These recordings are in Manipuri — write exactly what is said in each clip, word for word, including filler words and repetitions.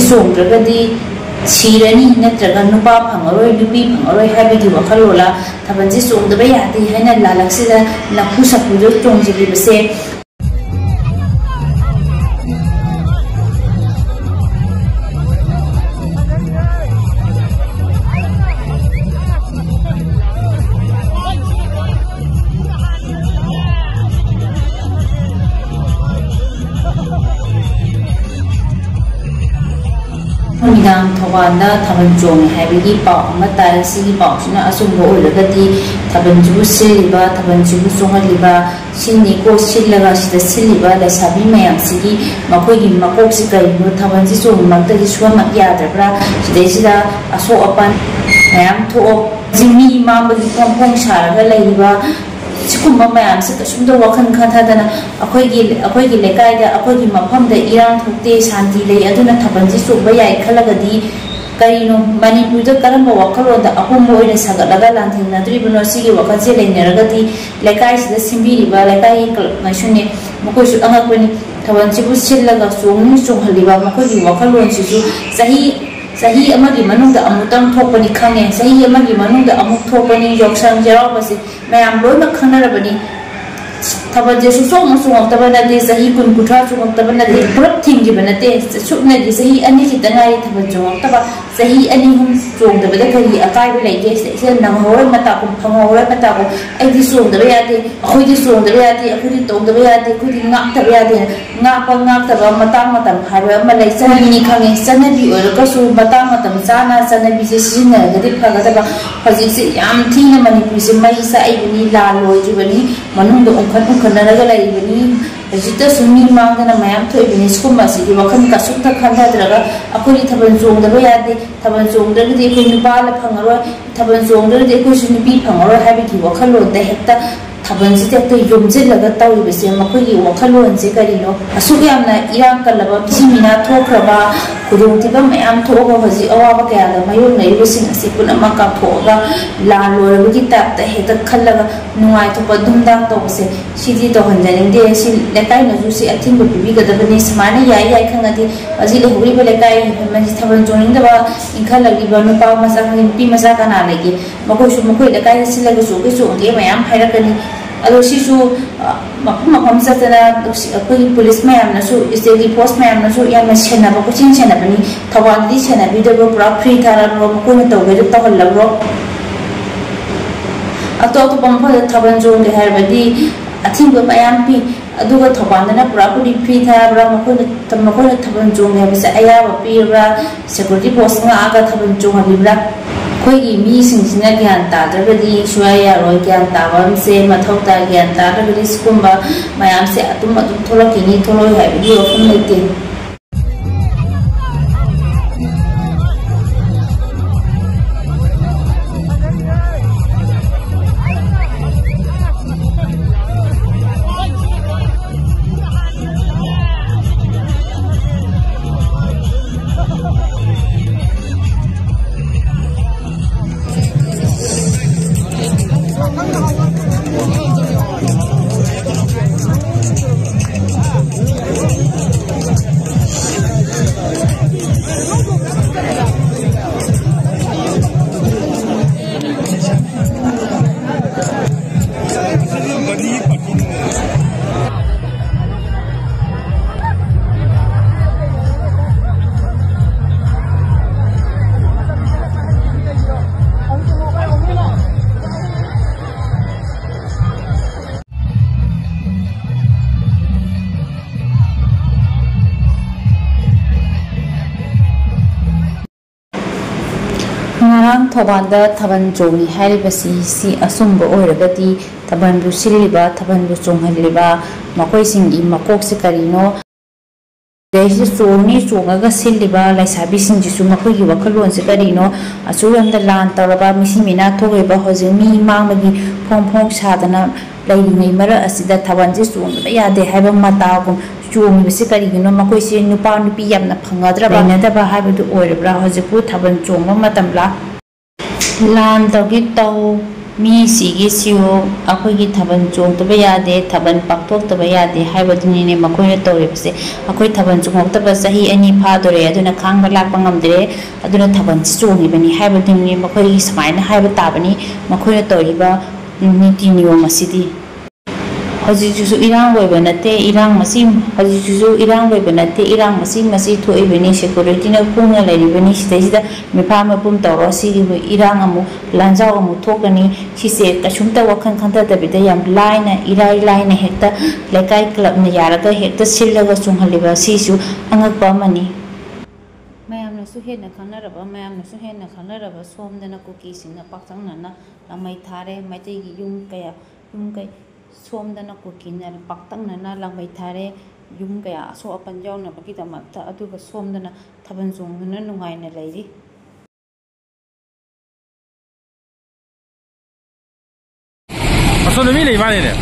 ꯆꯣꯡꯗ꯭ꯔꯒꯗꯤ ꯁꯤꯔꯅꯤ, ꯅꯠꯇ꯭ꯔꯒ ꯅꯨꯄꯥ ꯐꯪꯉꯔꯣꯏ, ꯅꯨꯄꯤ ꯐꯪꯉꯔꯣꯏ ꯍꯥꯏꯕꯒꯤ ꯋꯥꯈꯜꯂꯣꯟꯂ ꯊꯥꯕꯜꯁꯤ ꯆꯣꯡꯗꯕ ꯌꯥꯗꯦ ꯍꯥꯏꯅ ꯂꯥꯂꯛꯁꯤꯗ ꯅꯝꯐꯨ ꯁꯥꯐꯨꯗ ꯆꯣꯡꯁꯤꯜꯂꯤꯕꯁꯦ꯫ ꯅꯨꯃꯤꯗꯥꯡ ꯊꯧꯕꯥꯜꯗ ꯊꯥꯕꯜ ꯆꯣꯡꯉꯦ ꯍꯥꯏꯕꯒꯤ ꯄꯥꯎ ꯑꯃ ꯇꯥꯏ꯫ ꯁꯤꯒꯤ ꯄꯥꯎꯁꯤꯅ ꯑꯆꯨꯝꯕ ꯑꯣꯏꯔꯒꯗꯤ ꯊꯥꯕꯜꯁꯤꯕꯨ ꯁꯤꯜꯂꯤꯕ, ꯊꯥꯕꯜꯁꯤꯕꯨ ꯆꯣꯡꯍꯜꯂꯤꯕ, ꯁꯤꯜꯅꯤꯀꯣ, ꯁꯤꯜꯂꯒ ꯁꯤꯗ ꯁꯤꯜꯂꯤꯕ ꯂꯩꯁꯥꯕꯤ ꯃꯌꯥꯝꯁꯤꯒꯤ ꯃꯈꯣꯏꯒꯤ ꯃꯀꯣꯛꯁꯤ ꯀꯔꯤꯅꯣ? ꯊꯥꯕꯜꯁꯤ ꯆꯣꯡꯕꯃꯛꯇꯗꯤ ꯁꯨꯍꯟꯕ ꯌꯥꯗ꯭ꯔꯕ꯭ꯔꯥ? ꯁꯤꯗꯩꯁꯤꯗ ꯑꯁꯣꯛ ꯑꯄꯟ ꯃꯌꯥꯝ ꯊꯣꯛꯑꯣ꯫ ꯍꯧꯖꯤꯛ ꯃꯤ ꯃꯥꯡꯕꯒꯤ ꯐꯣꯡ ꯐꯣꯡ ꯁꯥꯔꯒ ꯂꯩꯔꯤꯕ ꯁꯤꯒꯨꯝꯕ ꯃꯌꯥꯝꯁꯦ ꯀꯩꯁꯨꯝꯇ ꯋꯥꯈꯜ ꯈꯟꯊꯗꯅ ꯑꯩꯈꯣꯏꯒꯤ, ꯑꯩꯈꯣꯏꯒꯤ ꯂꯩꯀꯥꯏꯗ, ꯑꯩꯈꯣꯏꯒꯤ ꯃꯐꯝꯗ ꯏꯔꯥꯡ ꯊꯣꯛꯇꯦ, ꯁꯥꯟꯇꯤ ꯂꯩ, ꯑꯗꯨꯅ ꯊꯥꯕꯜꯁꯤ ꯆꯣꯡꯕ ꯌꯥꯏ ꯈꯜꯂꯒꯗꯤ ꯀꯔꯤꯅꯣ? ꯃꯅꯤꯄꯨꯔꯗ ꯀꯔꯝꯕ ꯋꯥꯈꯜꯂꯣꯟꯗ ꯑꯍꯣꯡꯕ ꯑꯣꯏꯅ ꯁꯥꯒꯠꯂꯒ ꯂꯥꯟꯊꯦꯡꯅꯗ꯭ꯔꯤꯕꯅꯣ? ꯁꯤꯒꯤ ꯋꯥꯈꯜꯁꯦ ꯂꯩꯅꯔꯒꯗꯤ ꯂꯩꯀꯥꯏꯁꯤꯗ ꯁꯤꯟꯕꯤꯔꯤꯕ ꯂꯩꯀꯥꯏꯒꯤ ꯀ꯭ꯂꯕꯉꯩꯁꯨꯅꯦ, ꯃꯈꯣꯏꯁꯨ ꯑꯉꯛꯄꯅꯤ꯫ ꯊꯥꯕꯜꯁꯤꯕꯨ ꯁꯤꯜꯂꯒ ꯆꯣꯡꯅꯤꯡ ꯆꯣꯡꯍꯜꯂꯤꯕ ꯃꯈꯣꯏꯒꯤ ꯋꯥꯈꯜꯂꯣꯟꯁꯤꯁꯨ ꯆꯍꯤ, ꯆꯍꯤ ꯑꯃꯒꯤ ꯃꯅꯨꯡꯗ ꯑꯃꯨꯛꯇꯪ ꯊꯣꯛꯄꯅꯤ ꯈꯪꯉꯦ꯫ ꯆꯍꯤ ꯑꯃꯒꯤ ꯃꯅꯨꯡꯗ ꯑꯃꯨꯛ ꯊꯣꯛꯄꯅꯤ ꯌꯥꯎꯁꯪ ꯆꯩꯔꯥꯎꯕꯁꯦ꯫ ꯃꯌꯥꯝ ꯂꯣꯏꯅꯃꯛ ꯈꯪꯅꯔꯕꯅꯤ꯫ ꯊꯥꯕꯜꯁꯦ ꯁꯨꯡꯆꯣꯡ ꯆꯣꯡꯉꯛꯇꯕ ꯅꯠꯇꯦ, ꯆꯍꯤ ꯀꯨꯟ ꯀꯨꯟꯊ꯭ꯔꯥ ꯆꯣꯡꯉꯛꯇꯕ ꯅꯠꯇꯦ, ꯄꯨꯂꯞ ꯊꯤꯡꯈꯤꯕ ꯅꯠꯇꯦ꯫ ꯁꯨꯞꯅꯒꯤ ꯆꯍꯤ ꯑꯅꯤ ꯈꯤꯇ ꯉꯥꯏꯔꯤ ꯊꯥꯕꯜ ꯆꯣꯡꯉꯛꯇꯕ꯫ ꯆꯍꯤ ꯑꯅꯤ ꯑꯍꯨꯝ ꯆꯣꯡꯗꯕꯗ ꯀꯔꯤ ꯑꯀꯥꯏꯕ ꯂꯩꯒꯦ? ꯁꯤꯗꯩꯁꯤꯗ ꯅꯪꯍꯧꯔꯣꯏ ꯃꯇꯥꯒꯨꯝ, ꯐꯪꯍꯧꯔꯣꯏ ꯃꯇꯥꯒꯨꯝ, ꯑꯩꯗꯤ ꯆꯣꯡꯗꯕ ꯌꯥꯗꯦ, ꯑꯩꯈꯣꯏꯗꯤ ꯆꯣꯡꯗꯕ ꯌꯥꯗꯦ, ꯑꯩꯈꯣꯏꯗꯤ ꯇꯧꯗꯕ ꯌꯥꯗꯦ, ꯑꯩꯈꯣꯏꯗꯤ ꯉꯥꯛꯇꯕ ꯌꯥꯗꯦ꯫ ꯉꯥꯛꯄ ꯉꯥꯛꯇꯕ ꯃꯇꯥꯡ ꯃꯇꯝ ꯍꯥꯏꯕ ꯑꯃ ꯂꯩ꯫ ꯆꯠꯅꯕꯤꯅꯤ ꯈꯪꯉꯦ, ꯆꯠꯅꯕꯤ ꯑꯣꯏꯔꯒꯁꯨ ꯃꯇꯥꯡ ꯃꯇꯝ ꯆꯥꯅ ꯆꯠꯅꯕꯤꯁꯦ ꯁꯤꯖꯤꯟꯅꯔꯒꯗꯤ ꯐꯒꯗꯕ꯫ ꯍꯧꯖꯤꯛꯁꯦ ꯌꯥꯝ ꯊꯤꯅ ꯃꯅꯤꯄꯨꯔꯁꯦ ꯃꯩ ꯆꯥꯛꯏꯕꯅꯤ, ꯂꯥꯟ ꯂꯣꯏꯗ꯭ꯔꯤꯕꯅꯤ, ꯃꯅꯨꯡꯗ ꯎꯪꯈꯠ ꯎꯪꯈꯠꯅꯔꯒ ꯂꯩꯔꯤꯕꯅꯤ꯫ ꯍꯧꯖꯤꯛꯇꯁꯨ ꯃꯤ ꯃꯥꯡꯗꯅ ꯃꯌꯥꯝ ꯊꯣꯛꯏꯕꯅꯤ꯫ ꯁꯤꯒꯨꯝꯕꯁꯤꯗꯤ ꯋꯥꯈꯜ ꯀꯩꯁꯨꯝꯇ ꯈꯟꯊꯗ꯭ꯔꯒ ꯑꯩꯈꯣꯏꯗꯤ ꯊꯥꯕꯜ ꯆꯣꯡꯗꯕ ꯌꯥꯗꯦ, ꯊꯥꯕꯜ ꯆꯣꯡꯗ꯭ꯔꯒꯗꯤ ꯑꯩꯈꯣꯏ ꯅꯨꯄꯥ ꯐꯪꯉꯔꯣꯏ, ꯊꯥꯕꯜ ꯆꯣꯡꯗ꯭ꯔꯒꯗꯤ ꯑꯩꯈꯣꯏꯁꯨ ꯅꯨꯄꯤ ꯐꯪꯉꯔꯣꯏ ꯍꯥꯏꯕꯒꯤ ꯋꯥꯈꯜꯂꯣꯟꯗ ꯍꯦꯛꯇ ꯊꯥꯕꯜꯁꯤꯗ ꯍꯦꯛꯇ ꯌꯣꯝꯁꯤꯜꯂꯒ ꯇꯧꯔꯤꯕꯁꯦ ꯃꯈꯣꯏꯒꯤ ꯋꯥꯈꯜꯂꯣꯟꯁꯦ ꯀꯔꯤꯅꯣ? ꯑꯁꯨꯛ ꯌꯥꯝꯅ ꯏꯔꯥꯡ ꯀꯜꯂꯕ, ꯃꯤꯁꯤ ꯃꯤꯅꯥ ꯊꯣꯛꯈ꯭ꯔꯕ, ꯈꯨꯗꯣꯡꯊꯤꯕ ꯃꯌꯥꯝ ꯊꯣꯛꯑꯒ ꯍꯧꯖꯤꯛ ꯑꯋꯥꯕ ꯀꯌꯥꯗ ꯃꯥꯌꯣꯛꯅꯔꯤꯕꯁꯤꯡ ꯑꯁꯤ ꯄꯨꯝꯅꯃꯛ ꯀꯥꯎꯊꯣꯛꯑꯒ ꯂꯥꯟ ꯂꯣꯏꯔꯕꯒꯤ ꯇꯥꯏꯞꯇ ꯍꯦꯛꯇ ꯈꯜꯂꯒ ꯅꯨꯡꯉꯥꯏꯊꯣꯛꯄ ꯗꯨꯝꯗꯥꯝ ꯇꯧꯕꯁꯦ, ꯁꯤꯗꯤ ꯇꯧꯍꯟꯖꯅꯤꯡꯗꯦ꯫ ꯁꯤ ꯂꯩꯀꯥꯏꯅꯁꯨ ꯁꯤ ꯑꯊꯤꯡꯕ ꯄꯤꯕꯤꯒꯗꯕꯅꯤ꯫ ꯁꯨꯃꯥꯏꯅ ꯌꯥꯏ ꯌꯥꯏ ꯈꯪꯉꯗꯤ ꯍꯧꯖꯤꯛ ꯂꯩꯍꯧꯔꯤꯕ ꯂꯩꯀꯥꯏ ꯃꯁꯤ ꯊꯥꯕꯜ ꯆꯣꯡꯅꯤꯡꯗꯕ ꯏꯟꯈꯠꯂꯛꯂꯤꯕ ꯅꯨꯄꯥ ꯃꯆꯥ ꯈꯪꯗꯦ ꯅꯨꯄꯤ ꯃꯆꯥ ꯀꯅꯥ ꯂꯩꯒꯦ? ꯃꯈꯣꯏꯁꯨ ꯃꯈꯣꯏ ꯂꯩꯀꯥꯏꯗ ꯁꯤꯜꯂꯒ ꯆꯣꯡꯒꯦ ꯆꯣꯡꯒꯦ ꯃꯌꯥꯝ ꯍꯥꯏꯔꯛꯀꯅꯤ꯫ ꯑꯗꯣ ꯁꯤꯁꯨ, ꯑ, ꯃꯐꯝ ꯃꯐꯝ ꯆꯠꯇꯅ ꯑꯩꯈꯣꯏꯒꯤ ꯄꯨꯂꯤꯁ ꯃꯌꯥꯝꯅꯁꯨ, ꯏꯁꯇꯦꯠꯀꯤ ꯐꯣꯔꯁ ꯃꯌꯥꯝꯅꯁꯨ ꯌꯥꯝꯅ ꯁꯦꯟꯅꯕ, ꯀꯣꯏꯁꯦꯟ ꯁꯦꯟꯅꯕꯅꯤ꯫ ꯊꯧꯕꯥꯜꯗꯗꯤ ꯁꯦꯟꯅꯕꯤꯗꯕ꯭ꯔꯣ? ꯄꯨꯔꯥ ꯐ꯭ꯔꯤ ꯊꯥꯔꯕ꯭ꯔꯣ? ꯃꯈꯣꯏꯅ ꯇꯧꯒꯦꯗꯨ ꯇꯧꯍꯜꯂꯕ꯭ꯔꯣ? ꯑꯇꯣꯞ ꯑꯇꯣꯞꯄ ꯃꯐꯝꯗ ꯊꯥꯕꯜ ꯆꯣꯡꯒꯦ ꯍꯥꯏꯔꯕꯗꯤ ꯑꯊꯤꯡꯕ ꯃꯌꯥꯝ ꯄꯤ꯫ ꯑꯗꯨꯒ ꯊꯧꯕꯥꯜꯗꯅ ꯄꯨꯔꯥ ꯄꯨꯔꯤ ꯐ꯭ꯔꯤ ꯊꯥꯕ꯭ꯔꯥ? ꯃꯈꯣꯏꯅ, ꯃꯈꯣꯏꯅ ꯊꯥꯕꯜ ꯆꯣꯡꯒꯦ ꯍꯥꯏꯕꯁꯦ ꯑꯌꯥꯕ ꯄꯤꯕ꯭ꯔꯥ? ꯁꯦꯀ꯭ꯌꯨꯔꯤꯇꯤ ꯐꯣꯔꯁ ꯉꯥꯛꯑꯒ ꯊꯥꯕꯜ ꯆꯣꯡꯍꯜꯂꯤꯕ꯭ꯔꯥ? ꯑꯩꯈꯣꯏꯒꯤ ꯃꯤꯁꯤꯡꯁꯤꯅ ꯒ꯭ꯌꯥꯟ ꯇꯥꯗ꯭ꯔꯒꯗꯤ ꯁꯨꯡꯌꯥ ꯌꯥꯔꯣꯏ꯫ ꯒ꯭ꯌꯥꯟ ꯇꯥꯕ ꯑꯃꯁꯦ ꯃꯊꯧ ꯇꯥꯏ꯫ ꯒ꯭ꯌꯥꯟ ꯇꯥꯗ꯭ꯔꯒꯗꯤ ꯁꯤꯒꯨꯝꯕ ꯃꯌꯥꯝꯁꯦ ꯑꯗꯨꯝ, ꯑꯗꯨꯝ ꯊꯣꯛꯂꯛꯈꯤꯅꯤ, ꯊꯣꯛꯂꯛꯑꯣꯏ ꯍꯥꯏꯕꯒꯤ ꯋꯥꯐꯝ ꯂꯩꯇꯦ꯫ ꯉꯔꯥꯡ ꯊꯧꯕꯥꯜꯗ ꯊꯥꯕꯜ ꯆꯣꯡꯉꯤ ꯍꯥꯏꯔꯤꯕꯁꯤ, ꯁꯤ ꯑꯆꯨꯝꯕ ꯑꯣꯏꯔꯒꯗꯤ ꯊꯥꯕꯜꯕꯨ ꯁꯤꯜꯂꯤꯕ, ꯊꯥꯕꯜꯕꯨ ꯆꯣꯡꯍꯜꯂꯤꯕ ꯃꯈꯣꯏꯁꯤꯡꯒꯤ ꯃꯀꯣꯛꯁꯦ ꯀꯔꯤꯅꯣ? ꯁꯤꯗꯩꯁꯤꯗ ꯆꯣꯡꯅꯤ, ꯆꯣꯡꯉꯒ ꯁꯤꯜꯂꯤꯕ ꯂꯩꯁꯥꯕꯤꯁꯤꯡꯁꯤꯁꯨ ꯃꯈꯣꯏꯒꯤ ꯋꯥꯈꯜꯂꯣꯟꯁꯤ ꯀꯔꯤꯅꯣ? ꯑꯁꯨꯛ ꯌꯥꯝꯅ ꯂꯥꯟ ꯇꯧꯔꯕ, ꯃꯤꯁꯤ ꯃꯤꯅꯥ ꯊꯣꯛꯂꯤꯕ, ꯍꯧꯖꯤꯛ ꯃꯤ ꯃꯥꯡꯕꯒꯤ ꯐꯣꯡ ꯐꯣꯡ ꯁꯥꯗꯅ ꯂꯩꯔꯤꯉꯩ ꯃꯔꯛ ꯑꯁꯤꯗ ꯊꯥꯕꯜꯁꯤ ꯆꯣꯡꯗꯕ ꯌꯥꯗꯦ ꯍꯥꯏꯕ ꯃꯇꯥꯒꯨꯝ ꯆꯣꯡꯉꯤꯕꯁꯤ ꯀꯔꯤꯒꯤꯅꯣ? ꯃꯈꯣꯏꯁꯤ ꯅꯨꯄꯥ ꯅꯨꯄꯤ ꯌꯥꯝꯅ ꯐꯪꯅꯗ꯭ꯔꯕ, ꯂꯩꯅꯗꯕ ꯍꯥꯏꯕꯗꯨ ꯑꯣꯏꯔꯕ꯭ꯔꯥ? ꯍꯧꯖꯤꯛꯄꯨ ꯊꯥꯕꯜ ꯆꯣꯡꯕ ꯃꯇꯝꯂꯥ? ꯂꯥꯟ ꯇꯧꯒꯤ ꯇꯧ, ꯃꯤꯁꯤꯒꯤ ꯁꯤꯌꯨ, ꯑꯩꯈꯣꯏꯒꯤ ꯊꯥꯕꯜ ꯆꯣꯡꯗꯕ ꯌꯥꯗꯦ, ꯊꯥꯕꯜ ꯄꯥꯡꯊꯣꯛꯇꯕ ꯌꯥꯗꯦ ꯍꯥꯏꯕꯗꯨꯅꯤꯅꯦ ꯃꯈꯣꯏꯅ ꯇꯧꯔꯤꯕꯁꯦ꯫ ꯑꯩꯈꯣꯏ ꯊꯥꯕꯜ ꯆꯣꯡꯉꯛꯇꯕ ꯆꯍꯤ ꯑꯅꯤ ꯐꯥꯗꯣꯔꯦ, ꯑꯗꯨꯅ ꯈꯥꯡꯕ ꯂꯥꯛꯄ ꯉꯝꯗ꯭ꯔꯦ, ꯑꯗꯨꯅ ꯊꯥꯕꯜꯁꯤ ꯆꯣꯡꯉꯤꯕꯅꯤ ꯍꯥꯏꯕꯗꯨꯅꯤ꯫ ꯃꯈꯣꯏꯒꯤ ꯁꯨꯃꯥꯏꯅ ꯍꯥꯏꯕ ꯇꯥꯕꯅꯤ ꯃꯈꯣꯏꯅ ꯇꯧꯔꯤꯕ ꯅꯤꯇꯤ ꯅꯤꯌꯣꯝ ꯑꯁꯤꯗꯤ꯫ ꯍꯧꯖꯤꯛꯁꯤꯁꯨ ꯏꯔꯥꯡ ꯂꯣꯏꯕ ꯅꯠꯇꯦ, ꯏꯔꯥꯡ ꯃꯁꯤ, ꯍꯧꯖꯤꯛꯁꯤꯁꯨ ꯏꯔꯥꯡ ꯂꯣꯏꯕ ꯅꯠꯇꯦ, ꯏꯔꯥꯡ ꯃꯁꯤ ꯃꯁꯤ ꯊꯣꯛꯏꯕꯅꯤ, ꯁꯦꯀ꯭ꯌꯨꯔꯤꯇꯤꯅ ꯀꯨꯡꯅ ꯂꯩꯔꯤꯕꯅꯤ꯫ ꯁꯤꯗꯩꯁꯤꯗ ꯃꯤꯐꯥ ꯃꯄꯨꯝ ꯇꯧꯔꯣ, ꯁꯤꯒꯤ ꯏꯔꯥꯡ ꯑꯃꯨꯛ ꯂꯥꯟꯖꯥꯎ ꯑꯃꯨꯛ ꯊꯣꯛꯀꯅꯤ꯫ ꯁꯤꯁꯦ ꯀꯩꯁꯨꯝꯇ ꯋꯥꯈꯜ ꯈꯟꯊꯗꯕꯤꯗ ꯌꯥꯝ ꯂꯥꯏꯅ, ꯏꯔꯥꯏ ꯂꯥꯏꯅ ꯍꯦꯛꯇ ꯂꯩꯀꯥꯏ ꯀ꯭ꯂꯕꯅ ꯌꯥꯔꯒ ꯍꯦꯛꯇ ꯁꯤꯜꯂꯒ ꯆꯣꯡꯍꯜꯂꯤꯕ ꯑꯁꯤꯁꯨ ꯑꯉꯛꯄ ꯑꯃꯅꯤ꯫ ꯃꯌꯥꯝꯅꯁꯨ ꯍꯦꯟꯅ ꯈꯪꯅꯔꯕ, ꯃꯌꯥꯝꯅꯁꯨ ꯍꯦꯟꯅ ꯈꯪꯅꯔꯕ ꯁꯣꯝꯗꯅ ꯀꯨꯀꯤꯁꯤꯡꯅ ꯄꯥꯛꯇꯛꯅꯅ ꯂꯥꯡꯃꯩ ꯊꯥꯔꯦ꯫ ꯃꯩꯇꯩꯒꯤ ꯌꯨꯝ ꯀꯌꯥ, ꯌꯨꯝ ꯀꯩ, ꯁꯣꯝꯗꯅ ꯀꯨꯀꯤꯅ ꯄꯥꯛꯇꯛꯅꯅ ꯂꯥꯡꯃꯩ ꯊꯥꯔꯦ, ꯌꯨꯝ ꯀꯌꯥ ꯑꯁꯣꯛ ꯑꯄꯟ ꯌꯥꯎꯅꯕꯒꯤꯗꯃꯛꯇ꯫ ꯑꯗꯨꯒ ꯁꯣꯝꯗꯅ ꯊꯥꯕꯜ ꯆꯣꯡꯗꯨꯅ ꯅꯨꯡꯉꯥꯏꯅ ꯂꯩꯔꯤ꯫ ꯑꯁꯣꯝꯗ ꯃꯤ ꯂꯩ ꯃꯥꯜꯂꯦꯅꯦ꯫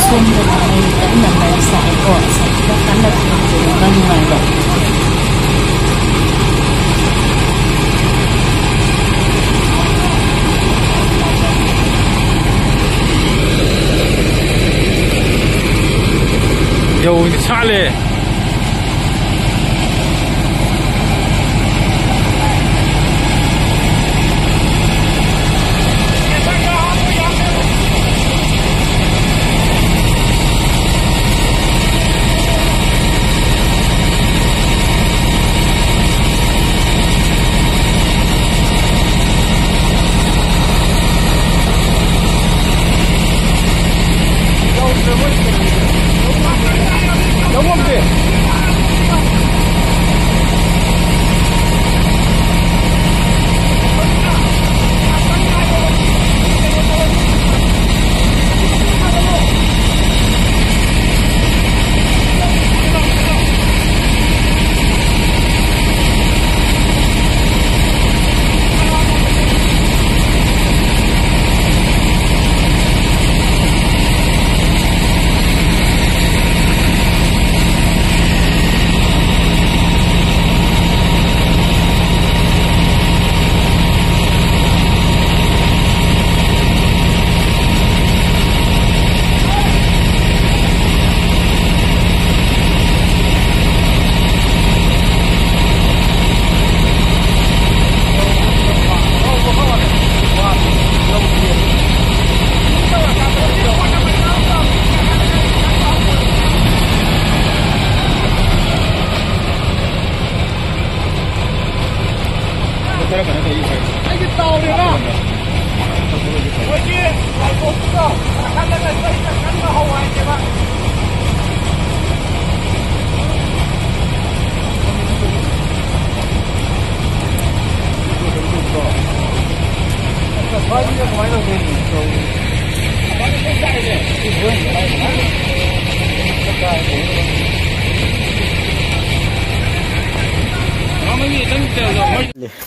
ꯁꯣꯝꯗꯅ ꯃꯩ ꯀꯟꯅ ꯃꯩ ꯁꯥꯏꯀꯣ, ꯁꯥꯏꯀꯜ ꯀꯟꯅ ꯊꯧꯖꯤꯜꯂꯒ ꯅꯨꯡꯉꯥꯏꯕ꯫ ꯌꯧ ꯁꯥꯠꯂꯦ꯫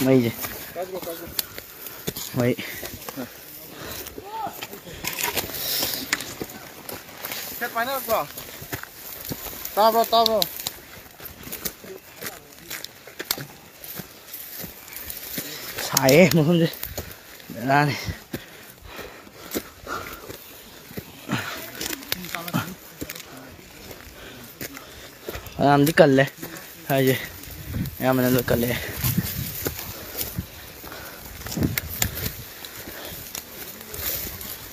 ꯃꯩꯁꯦ, ꯃꯩ꯫ ꯍꯥꯏꯐꯦꯠ ꯄꯥꯏꯅꯔꯛꯄ꯭ꯔꯣ? ꯇꯥꯕ꯭ꯔꯣ, ꯇꯥꯕ꯭ꯔꯣ? ꯁꯥꯏꯌꯦ ꯃꯐꯝꯁꯦ, ꯕꯦꯔꯥꯅꯤ꯫ ꯐꯅꯌꯥꯝꯗꯤ ꯀꯜꯂꯦ ꯍꯥꯏꯁꯦ, ꯑꯌꯥꯝꯕꯅ ꯂꯣꯏ ꯀꯜꯂꯛꯑꯦ꯫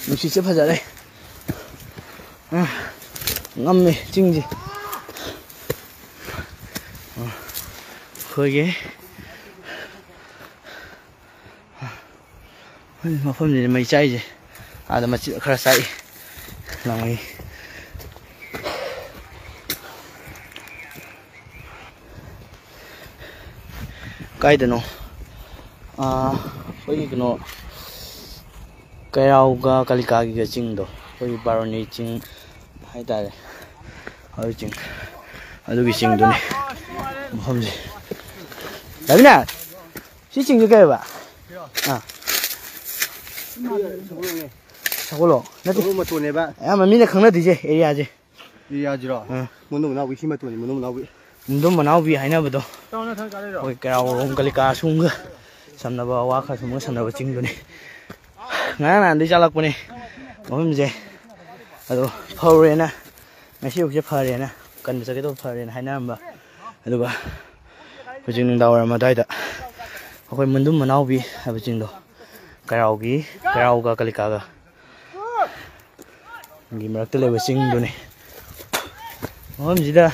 ꯅꯨꯡꯁꯤꯠꯁꯦ ꯐꯖꯔꯦ꯫ ꯑ, ꯉꯝꯃꯦ ꯆꯤꯡꯁꯦ꯫ ꯑ, ꯑꯩꯈꯣꯏꯒꯤ ꯃꯐꯝꯁꯤꯗ ꯃꯩ ꯆꯥꯛꯏꯁꯦ꯫ ꯑꯥꯗ ꯃꯆꯦꯠ ꯈꯔ ꯆꯥꯛꯏ꯫ ꯂꯥꯡꯃꯩ꯫ ꯀꯥꯏꯗꯅꯣ? ꯑꯥ, ꯑꯩꯈꯣꯏꯒꯤ ꯀꯩꯅꯣ, ꯀꯩꯔꯥꯎꯒ ꯀꯥꯂꯤꯀꯥꯒꯤꯒ ꯆꯤꯡꯗꯣ, ꯑꯩꯈꯣꯏꯒꯤ ꯕꯥꯔꯨꯅꯤ ꯆꯤꯡ ꯍꯥꯏꯇꯥꯔꯦ꯫ ꯑꯗꯨ ꯆꯤꯡ, ꯑꯗꯨꯒꯤ ꯆꯤꯡꯗꯨꯅꯤ ꯃꯐꯝꯁꯦ꯫ ꯔꯕꯤꯅꯥ, ꯁꯤ ꯆꯤꯡꯁꯦ ꯀꯩ ꯍꯥꯏꯕ? ꯑꯥ꯫ ꯁꯒꯣꯜꯂꯣ? ꯅꯠꯇꯦ꯫ ꯁꯒꯣꯜ ꯃꯇꯣꯟꯅꯦꯕ꯫ ꯑꯌꯥꯝꯕ ꯃꯤꯅ ꯈꯪꯅꯗꯣꯏꯁꯦ ꯑꯦꯔꯤꯌꯥꯁꯦ꯫ ꯑꯦꯔꯤꯌꯥꯁꯤꯔꯣ? ꯑꯥ꯫ ꯃꯅꯨꯡ ꯃꯅꯥꯎꯒꯤ ꯁꯤ ꯃꯇꯣꯟꯅꯤ, ꯃꯅꯨꯡ ꯃꯅꯥꯎꯒꯤ꯫ ꯃꯅꯨꯡ ꯃꯅꯥꯎꯕꯤ ꯍꯥꯏꯅꯕꯗꯣ꯫ ꯑꯩꯈꯣꯏ ꯀꯩꯔꯥꯎꯔꯣꯝ ꯀꯥꯂꯤꯀꯥ ꯑꯁꯣꯝꯒ ꯁꯝꯅꯕ, ꯑꯋꯥ ꯈꯔ ꯁꯣꯝꯒ ꯁꯝꯅꯕ ꯆꯤꯡꯗꯨꯅꯤ꯫ ꯉꯔꯥꯡ ꯅꯍꯥꯟꯗꯩ ꯆꯥꯂꯛꯄꯅꯦ ꯃꯐꯝꯁꯦ꯫ ꯑꯗꯣ ꯐꯧꯔꯦꯅ, ꯉꯁꯤ ꯑꯌꯨꯛꯁꯦ ꯐꯔꯦꯅ, ꯀꯟꯕ ꯆꯠꯀꯦ ꯇꯧꯕ ꯐꯔꯦꯅ ꯍꯥꯏꯅꯔꯝꯕ꯫ ꯑꯗꯨꯒ ꯍꯧꯖꯤꯛ ꯅꯨꯡꯗꯥꯡ ꯋꯥꯏꯔꯝ ꯑꯗꯨꯋꯥꯏꯗ ꯑꯩꯈꯣꯏ ꯃꯨꯟꯗꯨꯝ ꯃꯅꯥꯎꯕꯤ ꯍꯥꯏꯕ ꯆꯤꯡꯗꯣ, ꯀꯩꯔꯥꯎꯒꯤ, ꯀꯩꯔꯥꯎꯒ ꯀꯥꯂꯤꯀꯥꯒ ꯒꯤ ꯃꯔꯛꯇ ꯂꯩꯕ ꯆꯤꯡꯗꯨꯅꯤ꯫ ꯃꯐꯝꯁꯤꯗ